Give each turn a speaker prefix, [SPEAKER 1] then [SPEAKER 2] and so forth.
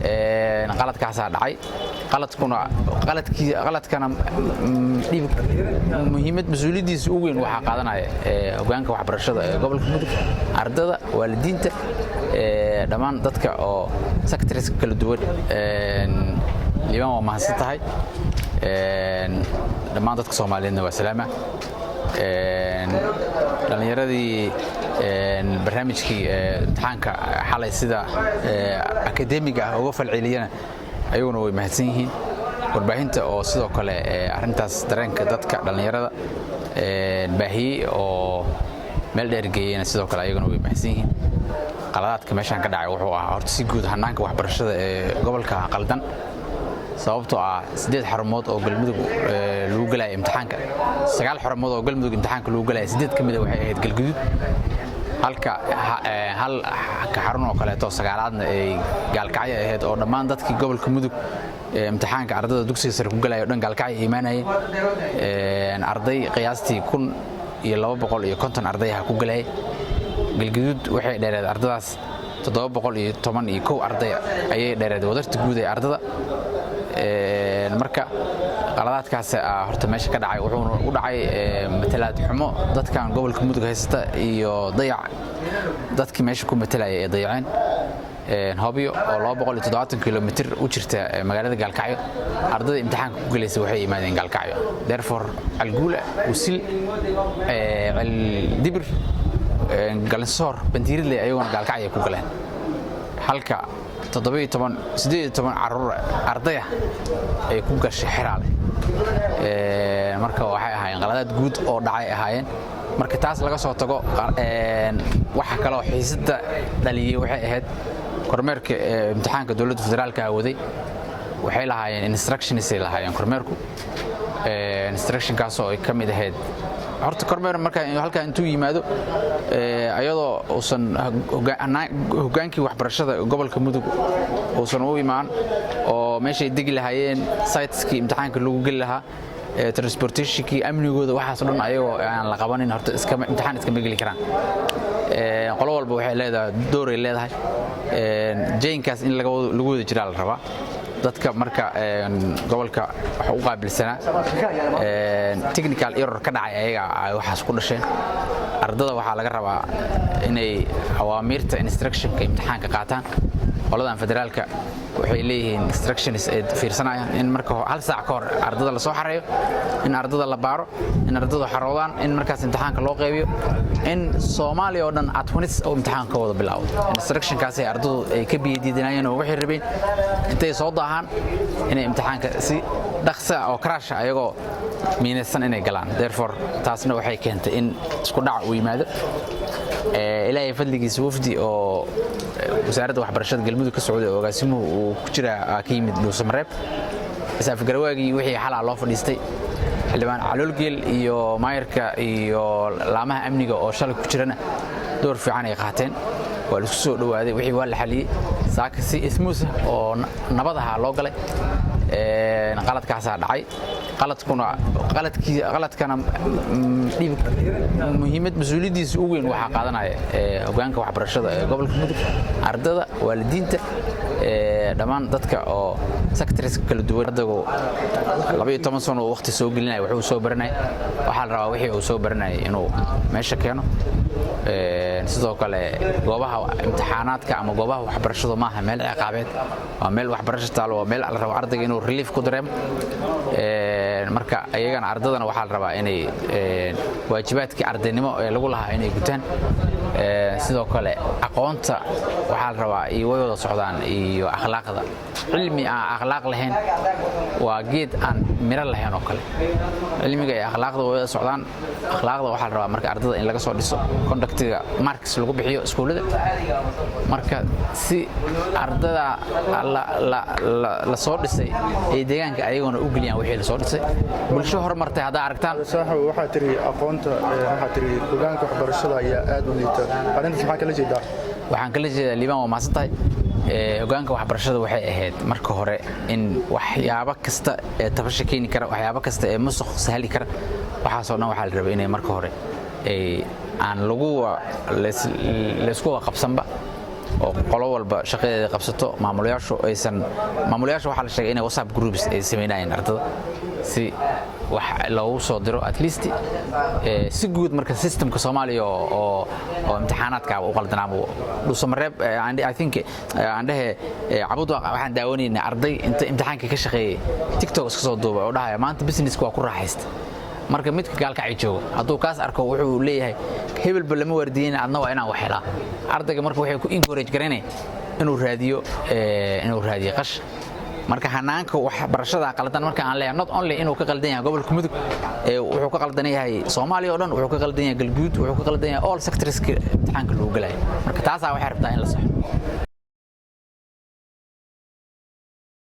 [SPEAKER 1] Qaladkaasaa dhacay. Qaladkuna qaladkii qaladkana dhib muhiimad mas-uuliyaddiisa ugu weyn waxaa qaadanaya hogaanka waxbarashada ee gobolka Mudug, ardada, waalidiinta, dhammaan dadka oo sectors kala duwan. Liibaan, waa mahadsan tahay. Dhammaan dadka Soomaaliyeedna waa salaama. Dhallinyaradii barnaamijkii imtixaanka xalay sida akademiga ah uga falceliyana, ayaguna way mahadsan yihiin. Warbaahinta oo sidoo kale arrintaas dareenka dadka dhallinyarada baahiyey oo meel dheer geeyeyna, sidoo kale ayaguna way mahadsan yihiin. Qaladaadka meeshaan ka dhacay wuxuu ahaa horta si guud hannaanka waxbarashada ee gobolka qaldan, sababtoo ah 8 xarumood oo Galmudug lagu gelaya imtixaanka, 9 xarumood oo Galmudug imtixaanka lagu gelaya, 8 ka mid a waxay ahayd Galguduud, halka hal xarun oo kaleeto sagaalaadna ay Gaalkacyo ahayd, oo dhammaan dadkii gobolka Mudug imtixaanka ardada dugsiga sare ku galaya o dhan Gaalkacyo imaanayeen. Arday qiyaastii 1250 ardayaha ku galayay. Galguduud waxay dheereed ardadaas 711 arday ayay dheereed wadarta guud ee ardada. Marka qaladaadkaas horta meesha ka dhacay wuxuuna u dhacay matalaad xumo dadkan gobolka Mudug haysata iyo dayac dadkii meesha ku matalaya ee dayaceen. Hobyo oo 270 kilomitir u jirta magaalada Gaalkacyo, ardada imtixaanka ku gelaysa waxay yimaadeen Gaalkacyo. Therefore Calguula, Usil, Ceeldibir, Galinsoor, Bandiiradley ayaguna Gaalkacyo ku galeen, halka 17, 18 caruur ardaya ay ku gashay Xeraale. Marka waxay ahaayeen qaladaad guud oo dhacay ahaayeen. Marka taas laga soo tago, waxa kaloo xiisada dhaliyey waxay ahayd kormeerka imtixaanka dowladda federaalka waday. Waxay lahaayeen instructions ay lahaayeen kormeerku, instructionkaasoo ay ka mid ahayd horta kormeer marka halkaa intuu yimaado ayadoo uusan hogaankii waxbarashada gobolka Mudug uusan u imaan oo meeshay degi lahaayeen, siteskii imtixaanka lagu geli lahaa, transportationkii, amnigooda, waxaas dhan ayagoo aan la qabanin, horta imtixaan iskama geli karaan. Qolo walba waxay leedahay dooray leedahay. Jaynkaas in lagu wada jiraa la rabaa. Dadka marka gobolka waxa u qaabilsanaa technical error ka dhacay ayaga ay waxaas ku dhasheen. Ardada waxaa laga rabaa inay awaamiirta instructionka imtixaanka qaataan. Qoladan federaalka waxay leeyihiin instructions ay fiirsanayaan in marka hal saac ka hor ardada lasoo xareeyo, in ardada la baaro, in ardadu xaroodaan, in markaas imtixaanka loo qaybiyo, in Soomaaliya oo dhan at once oo imtixaanka ka wada bilaawdo. Instructionkaasay ardadu ay ka biyadiidanayeen oo waxay rabeen intay soo daahaan inay imtixaanka si dhaqsa oo karaasha ayagoo miinaysan inay galaan. Therefore taasna waxay keentay in isku dhac uu yimaado. Ilaahay fadligiisa, wafdi oo wasaaradda waxbarashada Galmudug ka socday oo agaasimuhu uu ku jira ka yimid Dhuusamareeb. Isaafgarawaagii wixii xalaa loo fadhiistay, xildhibaan Caloolgeel iyo maayarka iyo laamaha amniga oo shalay ku jirana door fiican ay qaateen. Waa laisku soo dhowaaday, wixii waa la xaliyey. Saaka si smooth oo nabad ahaa loo galay. Qaladkaasaa dhacay. Qaladkuna qaladkii qaladkana dhib muhiimad mas-uuliyaddiisa ugu weyn waxaa qaadanaya hogaanka waxbarashada ee gobolka Mudug, ardada, waalidiinta, dhammaan dadka oo sectors kala duwan. Ardaygu 12 sano uu waqti soo gelinaya, wuxuu soo baranaya. Waxaa la rabaa wixii uu soo baranayay inuu meesha keeno. Sidoo kale goobaha imtixaanaadka ama goobaha waxbarashadu maaha meel ciqaabeed, waa meel waxbarasho taalo, waa meel la rabo ardayga inuu relief ku dareemo. Marka iyagana ardadana waxaa la rabaa inay waajibaadkii ardaynimo ee lagu lahaa inay gutaan. Sidoo kale aqoonta waxaa la rabaa iyo way wada socdaan iyo akhlaaqda. Cilmi aan akhlaaq lahayn waa geed aan miro lahayn oo kale. Cilmiga iyo akhlaaqda way wada socdaan. Akhlaaqda waxaa la rabaa marka ardada in laga soo dhiso, conductiga marks lagu bixiyo iskuullada, marka si ardada la soo dhisay ay deegaanka ayaguna u geliyaan wixii la soo dhisay. Bulsho horumartay haddaa aragtaan.
[SPEAKER 2] Saaxiib, waxaa tiri aqoonta, waxaa tiri hogaanka waxbarashada ayaa aad u liita. Arrintaas maxaa kala jeedaa?
[SPEAKER 1] Waxaan kala jeedaa, Liibaan, waa mahadsan tahay. Hogaanka waxbarashada waxay ahayd marka hore in waxyaabo kasta ee tabasha keeni kara, waxyaabo kasta ee musuq sahli kara, waxaasoo dhan waxaa la rabay inay marka hore ay aan lagu laysku qabsanba. Oo qolo walba shaqadeeda qabsato. Maamulayaashu aysan, maamulayaashu waxaa la sheegay inay WhatsApp groups ay samaynayeen ardada si wax loogu soo diro at least si guud. Marka systemka Soomaaliya oo imtixaanaadka u qaldanaaba. Dhuusamareeb, I think, aan dhehe Cabudwaaq, waxaan daawanaynay arday inta imtixaanka ka shaqeeyay TikTok iska soo duubay oo dhahaya maanta businesska waa ku raaxaysta. Marka midka Gaalkacay jooga hadduu kaas arko, wuxuu leeyahay hebelba lama waardiyeyn, adna waa inaan wax helaa. Ardayga marka waxay ku encourage garaynay inuu raadiyo qash. Marka hanaanka waxbarashada qaldan marka aan leeyahay, not only inuu ka qaldan yahay gobolka Mudug, wuxuu ka qaldan yahay Soomaaliya oo dhan, wuxuu ka qaldan yahay Galguud, wuxuu ka qaldan yahay all sectors imtixaanka lagu galayo. Marka taasaa waxay rabtaa in la saxo.